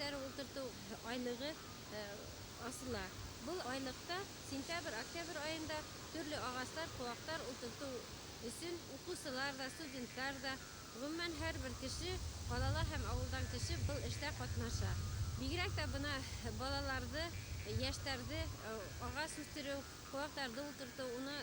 Йемештәре ултыртыу айлығы асыла. Был айлыҡта сентябрь, октябрь айында төрлө ағастар, ҡыуаҡтар ултыртыу өсөн уҡыусылар ҙа, студенттар ҙа, ғөмүмән, һәр бер кеше, ҡалала һәм ауылдан кеше был эштә ҡатнаша. Бигерәк тә бына балаларҙы, йәштәрҙе ағас үҫтереү, ҡыуаҡтарҙы ултыртыу, уны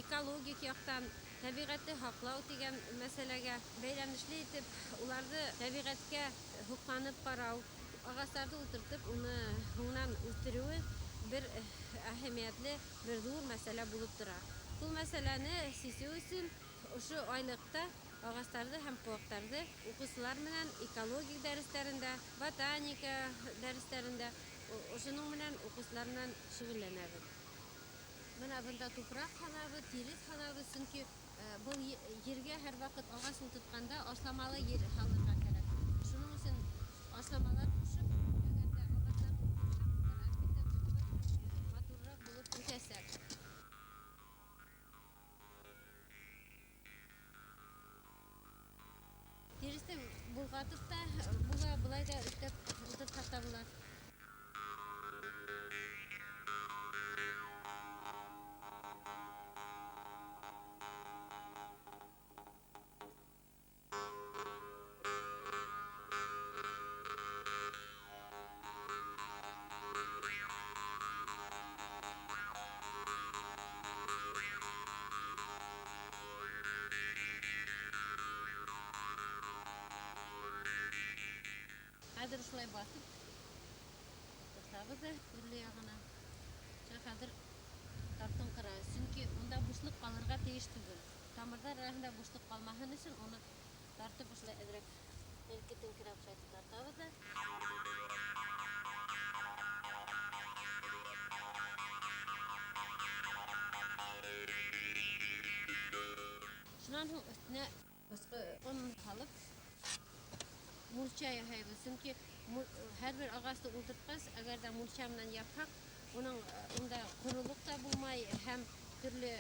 экологик яҡтан тәбиғәтте һаҡлау тигән мәсьәләгә бәйләнешле итеп, уларҙы тәбиғәткә һоҡланып ҡарау, ағастарҙы ултыртып, уны һуңынан үҫтереүе бер әһәмиәтле, бер ҙур мәсьәлә булып тора. Шул мәсьәләне сисеү өсөн ошо айлыҡта ағастарҙы һәм ҡыуаҡтарҙы уҡыусылар менән экологик дәрестәрендә, ботаника дәрестәрендә ошоноң менән уҡыусылар менән шөғөлләнәбеҙ. Бына бында тупраҡ һалабыҙ, тиреҫ һалабыҙ, сөнки был ергә һәр ваҡыт ағас ултыртҡанда ашламалы ер һалырға кәрәк. Шуның өсөн ашламалар ҡушып, әгәр ҙә ағастарҙы ултыртһаҡ, улар, әлбиттә, ҙурыраҡ, матурыраҡ булып үҫәсәк. Тиреҫте болғатып та була, былай ҙа өҫтәп ултыртһаҡ та була. Хәҙер ошолай баҫып ултыртабыҙ ҙа төрлө яғына. Хәҙер тартынҡыра, сөнки унда бушлыҡ ҡалырға тейеш түгел. Тамырҙар араһында бушлыҡ ҡалмаһын өсөн уны тартып ошолай әҙерәк һелкетеңкерәп шулайтып тартабыҙ ҙа. Шунан һуң өҫтөнә бысҡы он һалып мульча яһайбыҙ, сөнки һәр бер ағасты ултыртҡас, әгәр ҙә мульча менән япһаҡ, уның унда ҡоролоҡ та булмай һәм төрлө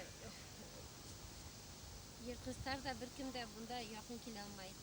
йыртҡыстар ҙа бер кем дә бында яҡын килә алмай.